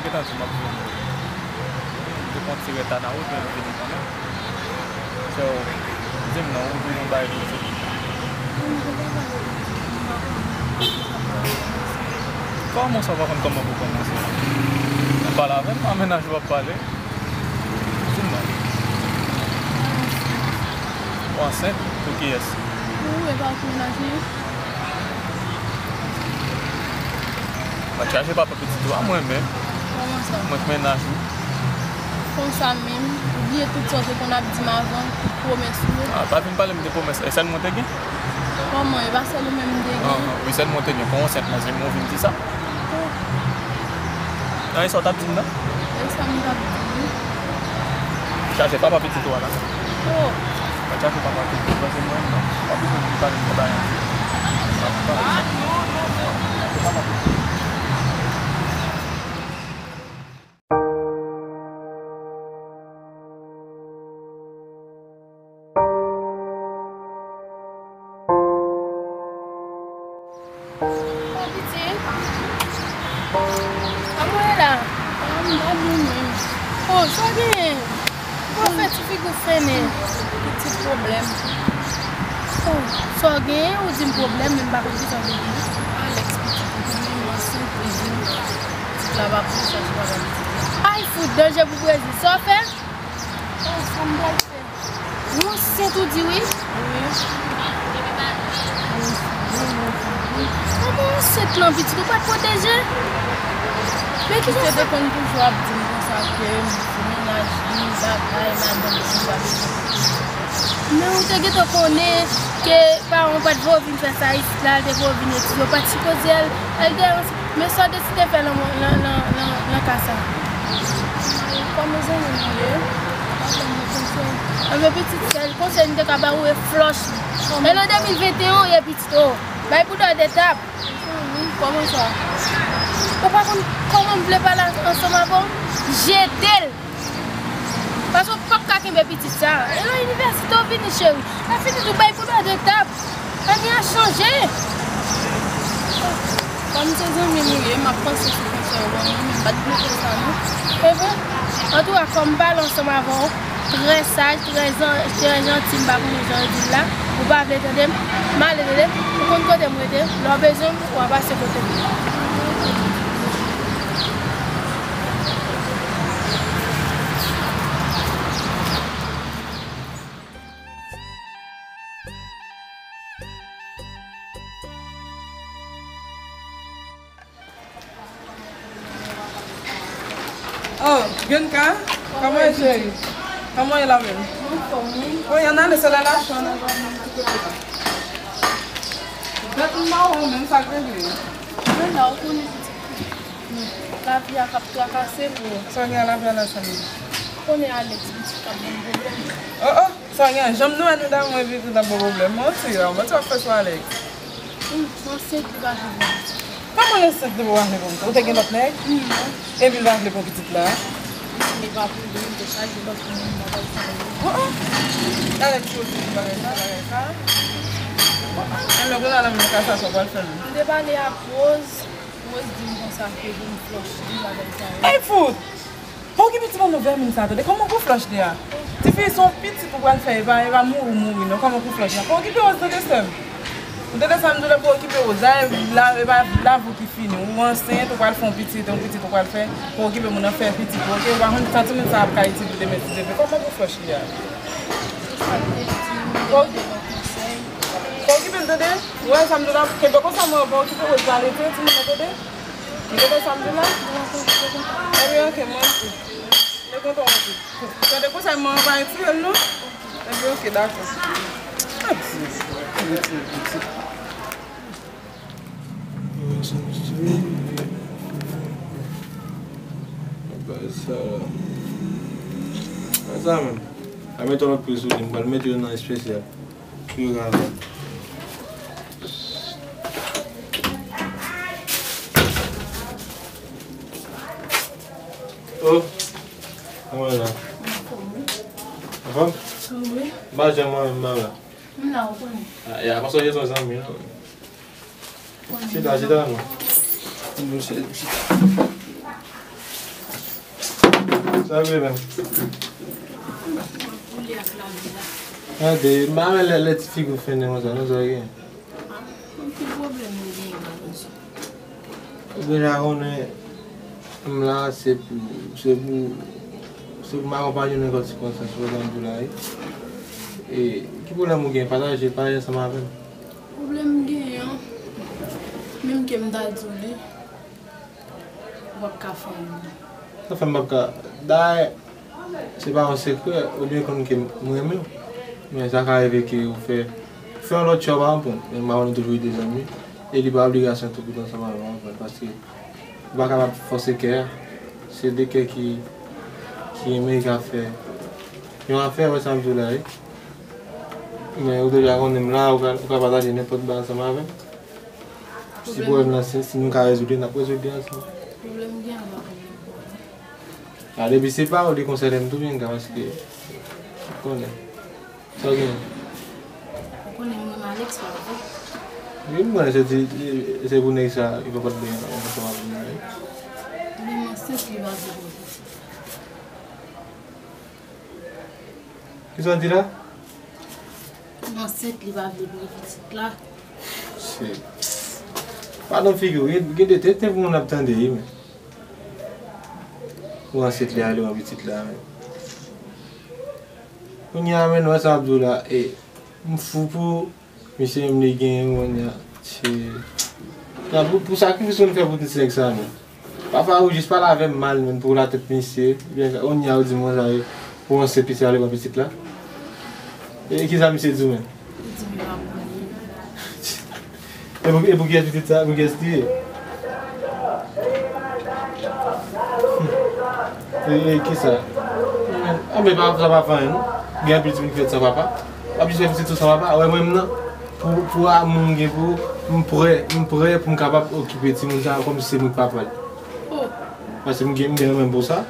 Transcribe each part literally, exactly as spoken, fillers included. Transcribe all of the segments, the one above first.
Gentan di m ap vini. M te pran ti reta nan wout, men m vini kanmenm. So, di m non, ou di yon bagay pou di. Kòman sa w pa konn kòman pou kòmanse? Ou pale avè m, a mennaj ou ap pale. Di m non. Ou ansent? Pou kiyès? Pou ou, e pa pou mennaj ou? Mwen chache papa pitit ou a mwen menm. Kòman sa? Mwen k mennaj ou. Konsa menm, ou bliye tout sa w te konn ap di m avan, tout pwomès ou yo. Ah, pa vin pale m de pwomès. E sèl mwen te gen? Kòman? E pa sèl ou menm m te gen? Ah, ah, wi, sèl mwen te gen. Kon ansent nan zye m, ou vin di sa? Oh. Nan, e sa w t ap di m nan? E sa m t ap di w. Chache papa pitit ou a la. Oh. Mwen chache papa pitit ou, se mwen nan. Pa bezwen di pale m de bagay. Kòman w ye la? Ah, m pa byen menm. Oh, sa w genyen? Ou fè ti figi w fennen. Pitit pwoblèm. Oh, sa w genyen? Ou di m pwoblèm, men m pa konn kisa w genyen. Alex, pitit ou, li menm ansent, li di m pitit la pa pou li, chache papa pitit la. Ay, fout, danje pou Brezil. Sa w fè? Oh, sa m pral fè? Ou ansent ou di wi? Wi. Kòman w ansent lan pitit ou pa t pwoteje? Men ki jan sa? Misye te konn toujou ap di m konsa ke mennaj li, bagay, madanm li, li pa bezwen. Men ou te gentan konnen ke paran w pa t voye w vin fè sa isit la, li te voye w vin etidye, w pa t sipoze al, al dèyè. Men sa w deside fè nan, nan, nan, nan, nan ka sa? Kòm zanmi nou ye, pa ban mwen konsèy. Enben, pitit, sèl konsèy m te ka ba ou e flòch li. E nan de mil venteyen, e pitit, oh, bay boudòy de tab. Kòman sa? Ou pa konn kòman m vle pale ansanm avè w? Jete l! Paske w p ap ka kenbe pitit sa. E nan inivèsite w vini, cheri. Lè fini tou, bay boudòy de tab. Anyen a chanje. Kòm se zanmi m ou ye, m ap panse sou konsèy ou ban mwen, men m pa t vle fè sa non. Evre? Antouka, kòm m pale ansanm avè w, trè saj, trè jan-, trè janti, m pa konnen jan yo di l la, ou pa vle tande m, m ale tande, ou konn kote m rete, lè w bezwen m, w a pase kote m. Oh, Bianca, kòman w ye, cheri? Kòman w ye la menm? Anfòm, wi. Wi, ann ale, se la la. Bèt m ba w menm, sa k regle? Mwen la, ou konnen pitit. Lavi a k ap trakase m. Sa w gen a lavi a la, sa menm? Ou konnen Alex, pitit k ap ban m pwoblèm. Oh, oh, sa w gen? Janm nou wè nou damou epi tout ap ban w pwoblèm. Manti, manti w ap fè sou Alex. Wi, m ansent, li pa vle pou m. Kòman l ansent, li pa vle pou m? Ou te gen lòt nèg? Non. Epi l pa vle pou pitit la? Li pa pou li, li te chaje lòt moun nan bagay sa yo. Oh, oh. Alex, ou di bagay sa, bagay sa. Oh, oh. Enben, kounye a la menm ka sa, sa w pral fè menm? M te pale ak Rose. Rose di m konsa ke pou m flòch li, bagay sa yo. Ey, fout! Pa okipe ti bann vèmin sa, tande. Kòman pou flòch li a? Tifi, se yon pitit ou pral fè, e pa, e pa mouri, mouri, non. Kòman pou flòch li a? Pa okipe Rose, tande, sè m. Ou tande sa m di w la, pa okipe Rose. La, la, e pa lavi w ki fini. Ou ansent, ou pral fè yon pitit, yon pitit ou pral fè. Pa okipe moun nan, fè pitit ou, oke? Ou pa konn tan timoun sa ap ka itil ou demen, si Dye vle. Kòman pou flòch li a? Pa okipe l, tande. Ou wè sa m di w la? Kenbe konsa, mwen, pa okipe Rose, pa rete, timoun nan, tande. Ou tande sa m di w la? Ebyen, oke, mwen, mwen kontan, oke. Tande konsa, mwen pa retire l, non. Ebyen, oke, dakò. Ah, ti, ti, ti, ti. Bagay sa la. Bagay sa menm. A mete yon lòt pri sou li, m pral mete yo nan espesyal. Pou yo ka vin. Oh, kòman w ye la? Anfòm? Wi. M pa janm wè menm bagay la. M la, ou konnen. Ah, ya, pa sonje se yon zanmi, non. Chita, chita, non. Bon, chita, chita. Sa vle menm. Gade, m pa renmen lè, lè ti figi w fennen konsa, non, sa gen. Ah, ki pwoblèm nou genyen, Malouzo? Ou deja konnen, m la, se pou, se pou, se pou m akonpaye w nan nenpòt sikonstans, ou konprann m di w la, wi. E, ki pwoblèm ou gen? Pataje, pataje ansanm avè m. Pwoblèm m genyen an, menm ke m ta di w li, ou p ap ka fè anyen. Sa fè m p ap ka. Dayè, se pa yon sekrè, ou byen konn ke m renmen w. Men sa ka rive ke ou fè, ou fè yon lòt chwa, ou pa konprann. Men m pa konn, nou toujou rete zanmi. E li pa obligasyon tou pou w t ansanm avè m, ou pa konprann. Paske ou pa kapab fòse kè a. Se de kè ki, ki renmen, ki ka fè yon afè, wè sa m di w la, wi. Men ou deja konnen m la, ou ka, ou ka pataje nenpòt bagay ansanm avè m. Si pwoblèm nan, si, si nou ka rezoud li, n ap rezoud li ansanm. Pwoblèm gen anba pwoblèm pou ou. A, depi se pa ou, li konsène m tou byen ka, paske ou konnen. Sa w gen? Ou konnen m renmen Alex, pa vre? Wi, m konnen se ti, se pou nèg sa, li pa pot byen ansanm avè m nan, wi. Men m ansent, li pa vle pou ou. Kisa w di la? M ansent, li pa vle pou pitit la. Shit. Padon figi w, gen, gen de tenten pou moun ap tande, wi, men. Ou ansent, li ale pran pitit la, men. Kounye a, men, wè sa ap di w la, e, m fou pou misye menm li genyen, kounye a, shit. Ya, pou, pou sakrifis ou fè pou ti nèg sa, men. Pafwa ou jis pale avè m mal, menm pou latèt misye. Byen, on ya ou di mwen sa, pou yon senp misye ale pran pitit la. E kisa misye di w menm? Li di m li pa pou li. E pou, e pou kiyès pitit sa? Pou kiyès li ye? E, e kisa? Anben, pa, sa pa fè anyen, non. Gen anpil timoun ki fèt san papa. W ap jis fè pitit ou san papa. Wè, mwen menm nan, pou, pou amou m gen pou ou, m prè, m prè pou m kapab okipe timoun sa a kòmsi se mwen k papa l. Oh. Paske m gen, m gen renmen pou sa.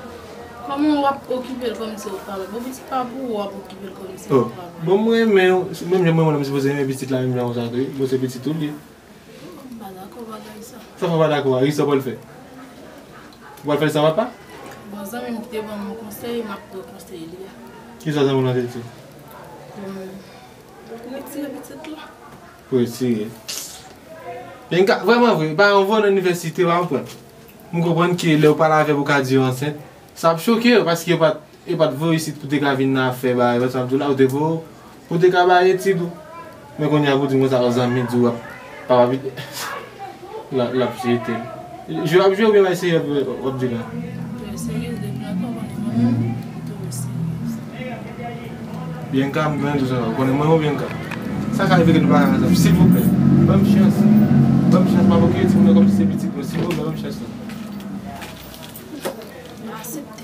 Kòman w ap okipe l kòmsi se ou k papa l? Bon, pitit pa pou ou, w ap okipe l kòmsi se ou k papa l. Bon, m renmen, menm jan mwen, mwen, m sipoze renmen pitit la, menm jan konsa tou, wi. Bon, se pitit ou l ye. M pa dakò bagay sa. Sa fè w pa dakò a? Kisa w pral fè? Ou pral fè l san papa? Bon, zanmi m ki te ban m yon konsèy, m ap pran konsèy li a. Kisa zanmi w lan te di w? Pou m retire pitit la. Pou retire. Byenka, vrèman vre, pa yon vo nan inivèsite, pa yon pwen. M konprann ke lè w pale avè w, ou ka di yo ansent. Sa ap choke yo, paske yo pa t, yo pa t voye w isit pou te ka vin nan afè bagay, wè sa m di w la, ou te voye w pou te ka bay etid ou. Men kounye a pou di m konsa, yon zanmi di w ap, papa pitit, l ap, l ap jete l. Jwe w ap jwe oubyen bay serye w ap, w ap di la? Jwe serye, depi lontan w konnen mwen menm, m toujou serye. Byenka, m konnen tout sa, ou konnen mwen ou Byenka? Sa ka rive ke nou pa ka ansanm, silvouplè, ban m chans. Ban m chans, m ap okipe timoun nan kòmsi se pitit mwen, silvouplè, ban m chans la. M pa aksepte.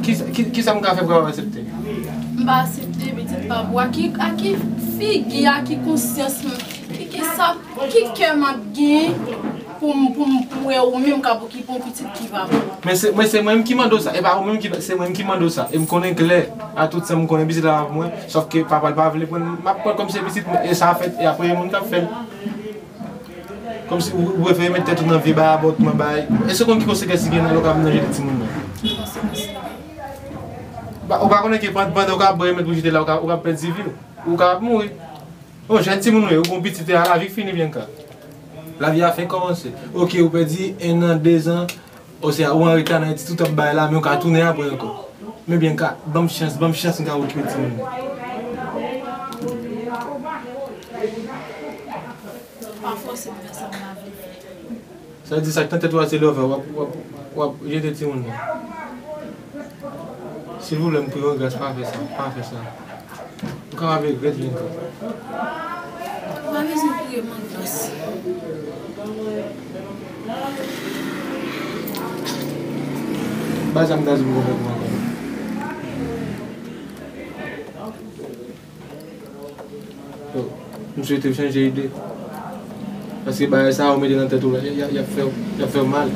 Ki, ki, kisa m ka fè pou kapab aksepte? M pa aksepte pitit pa pou. A ki, a ki figi, a ki konsyans m, ki, ki sa, ki kè m ap gen pou m, pou m, pou m wè ou menm k ap okipe yon pitit ki pa pou ou? Men se, men se mwen menm ki mande w sa, e pa ou menm ki, se mwen menm ki mande w sa. E m konnen klè, a tout san m konnen pitit la pa pou mwen, sòf ke papa l pa vle pran l, m ap pran l kòmsi se pitit mwen, e sa fèt, e apre yon moun k ap fè l. Kòmsi ou, ou prefere met tèt ou nan vye bagay abòtman bagay. Èske w konn ki konsekans li gen nan lè w ka vin nan jete timoun nan? Ki konsekans li gen? Ba, ou pa konnen ke pandan, pandan w ka bwè remèd pou jete la, ou ka, ou ka pèdi vi w. Ou ka ap mouri. Yon jèn timoun ou ye, ou gon pitit, e a lavi k fini Byenka. Lavi a fenk kòmanse. Oke, ou pèdi en an, de zan, oswa ou an reta nan etid, tout ap bay la, men ou ka tounen apre ankò. Men Byenka, ban m chans, ban m chans m ka okipe timoun nan. Pa fòse m fè sa m pa vle fè. Sa vle di sa k nan tèt ou a se lòvè, w ap, w ap, w ap jete timoun nan. Silvouplè, m priye w gras, pa fè sa, pa fè sa. Ou kapab regrèt Byenka. Ou pa bezwen priye m an gras. Bagay sa m ta di pou konprann mwen ankò. Yo, m swete w chanje ide. Paske bagay sa yo mete nan tèt ou la, y a, y a, y ap fè w, y ap fè w mal.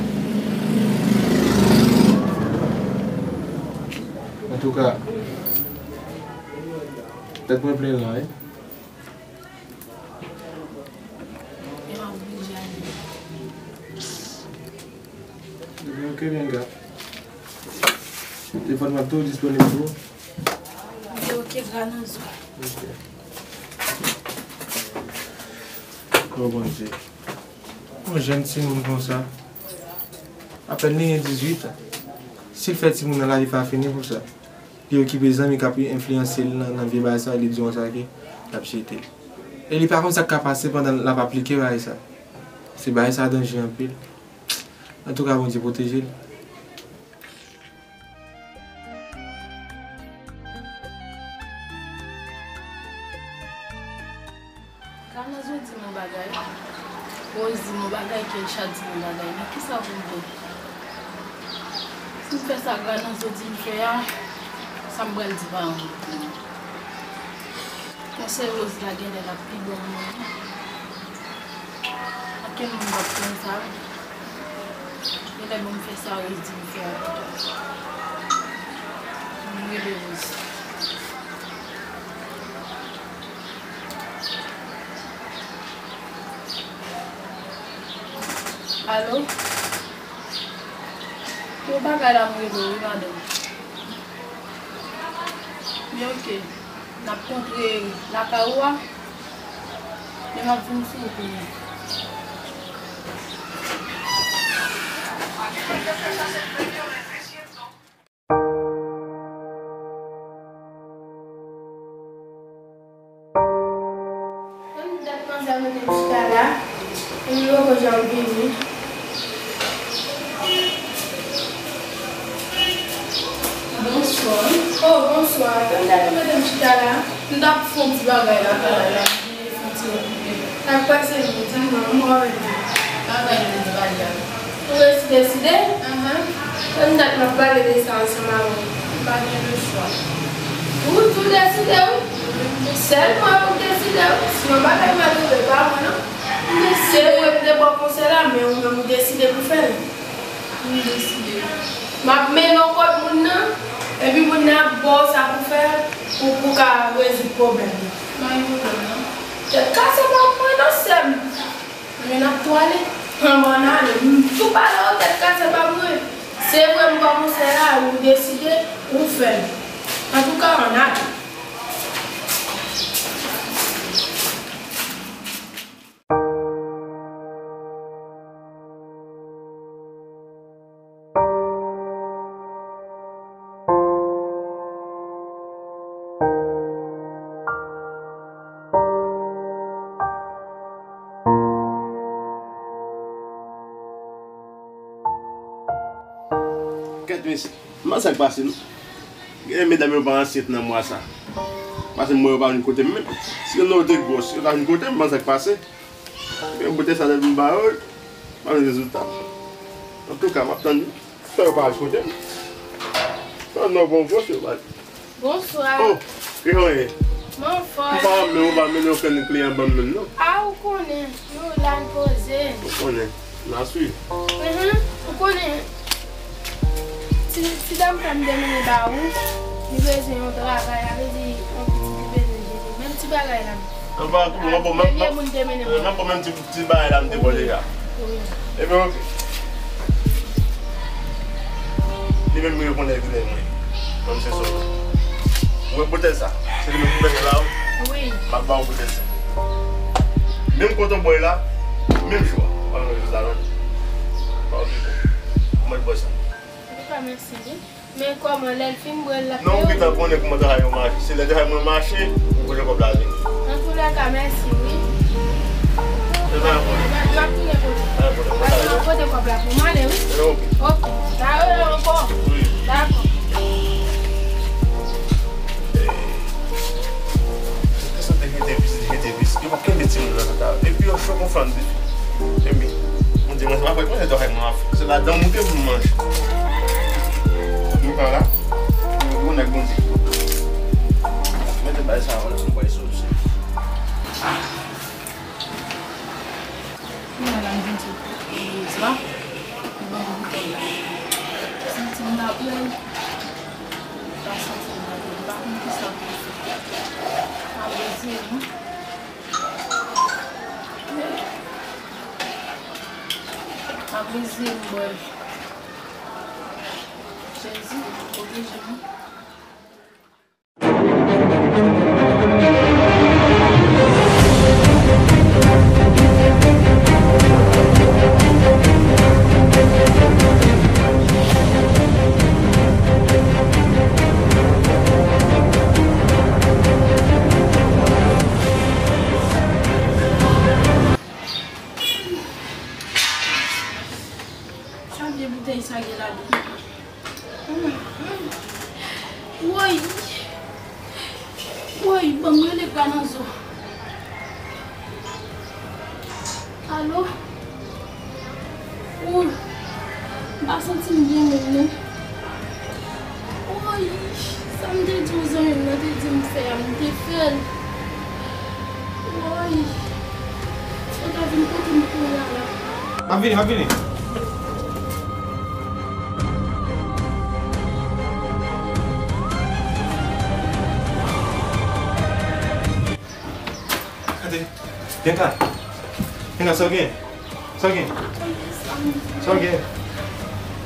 Antouka, tèt mwen plen la, wi. E m ap oblije ale. Ebyen, oke, Byenka. Fòk m ap toujou disponib pou ou. Li oke, gra nan zo. Ok. O Bondye. Yon jèn timoun konsa, apèn li gen dizuit an. Si l fè timoun nan, lavi pa fini pou sa. Li okipe zanmi k ap enfliyanse l nan, nan vye bagay sa, li di konsa ke l ap jete l. E li pa konn sa k ka pase pandan l ap aplike bagay sa. Se bagay sa danje anpil. Antouka, Bondye pwoteje l. Carnazo di m yon bagay. Rose di m yon bagay, Kelcha di m yon bagay. Men kisa pou m fè? Si m fè sa Carnazo di m fè a, sa m pral di paran m? Konsèy Rose la genlè l ap pi bon pou mwen. Ankenn moun p ap konn sa. Genlè ban m fè sa Rose di m fè a pito. M rele Rose. Alo? Yon bagay la m rele w wi, madanm. Men oke, n ap kontre lakay ou a, men m ap vin sou ou kounye a. Yon dat manzè mete m chita la, epi yo poko janm vini. Bonswa. Oh, bonswa. Yon dat yo mete m chita la. M t ap fè yon ti bagay lakay la. Sa k pase menm? Di m non, m pa wè nou. Bagay nou di bagay. Ou resi deside? Ahan. Konn dat m ap pale de sa ansanm avè w. M pa gen lechwa. Ou tou deside wi. Sèl mwen pou m deside wi. Si yon bagay mal rive, pa mwen non. M deside. Se vre m te ba w konsèy la, men ou menm ou deside pou fè l. M deside. M ap mennen w kot moun nan, epi moun nan ap ba w sa pou fè, pou, pou ka rezoud pwoblèm nan. Pa gen pwoblèm non. Tèt kase pa pou mwen non, sè m. Men n ap tou ale. An, bon, n ale. M tou pale w, tèt kase pa pou mwen. Se vre m ba w konsèy la, ou deside, ou fè l. Antouka, ann ale. Kèt mesye, m pa sa k pase non. Gen medam yo pa ansent nan mwa sa. Pase m wè yo pa vin kote m menm. Si yo nan yo te gwòs, yo ta vin kote m, m pa sa k pase. Gen boutèy sa depi m ba yo, pa gen rezilta. Antouka, m ap tann yo. Fè yo pa al kote m. Fè yo nan bon gwòs yo pa. Bonswa. Oh, kijan w ye? Mwen anfòm. M pa renmen, ou pa mennen okenn kliyan ban m menm non. A, ou konnen, nou la n poze. Ou konnen. N a swiv. Mhm. Ou konnen, ti, ti dam sa m te mennen ba ou, li bezwen yon travay, sa vle di, yon pitit li bezwen jete. Menm ti bagay la. Anba tou, mwen bon, mwen, mwen, mwen bon, menm ti, ti bagay la, m te bon deja. Wi. Ebyen, oke. Li menm, li reponn lè vini mwen. Mwen, se sou. Ou wè boutèy sa? Se li menm ki pèse la, wi. Wi. M ap ba ou boutèy sa. Menm kote w bwè la, menm jou a. Pa nan jis la, non. Pa okipe. Mwen bwè sa. Antouka, mèsi, wi. Men kòman, lè l fin bwè l, l ap peye w? Non, ou gentan konnen kòman travay yo mache. Se lè travay mwen mache, ou konnen kòb la vini. Antoulèka, mèsi, wi. Se pa yon pwoblèm. M ap tounen kote w. Pa yon pwoblèm. Mwen pote kòb la pou m ale, wi. Oke. Oke. N a rele ankò. Wi. Dakò. Kesyon de jete vis, jete vis. Yo pa kenbe timoun nan sa. Epi yo cho konflann wi. Epi, m di mwen, se pa fèt mwen, se dòkè mwen ap fè. Se ladan moute pou m manje. Nou pa la. Nou nèg Bondye. Mete bay sa, wè, m bay solution. Mwen la, m vin sou legliz la. Mwen ban m bouton la. Santi m la plen. Pa santi m la plen. Pa konn ki sa pou m fè. Pa bezwen, non. Aplezi m bwè. Jezi, ok. Sa vye boutèy sa gen ladan? Woy! Woy, ban m rele Grananzo. Alo? Ou, m pa santi m byen menm non. Woy, sa m te di w zanmi m nan te di m fè a, m te fè l. Woy, yo ta vin kote m kounye a la. M ap vini, m ap vini. Gade. Bianca. Bianca, sa w gen? Sa w gen? Sa w gen?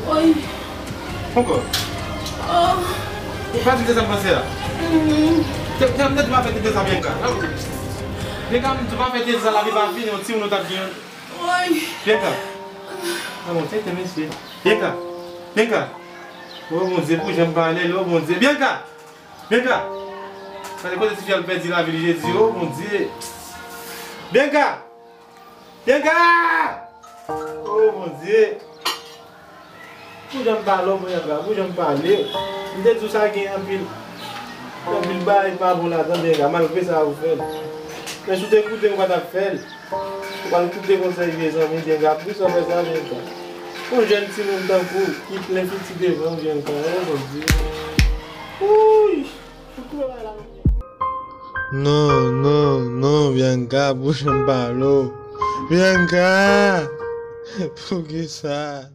Woy. Poko. Oh. Ou pa di m de sa m panse a. Mm. Te, te, te, te pa fè tete sa, Bianca. Bianca, m di w pa fè tete sa, lavi pa fini, yon timoun ou t ap gen. Woy. Bianca. Ah bon, tete, mesye. Bianca. Bianca. Oh, Bondye, pou jan m pale l, oh, Bondye. Bianca! Bianca! Gade kote tifi a pèdi lavi l, Jezi, oh, Bondye. Bianca! Bianca! Oh, Bondye. Pou jan m pale w, Bianca, pou jan m pale. M te di w sa gen anpil, anpil bagay pa bon ladan, Bianca, malgre sa ou fè l. Men si w te koute, ou pa t ap fè l. Ou pral koute konsèy vye zanmi, Bianca, poukisa w fè sa, Bianca? Yon jèn timoun tankou w, ki plen fiti devan w, Bianca, oh, Bondye. Wouy! Non, non, non, Bianca, pou jan m pale w. Bianca! Poukisa?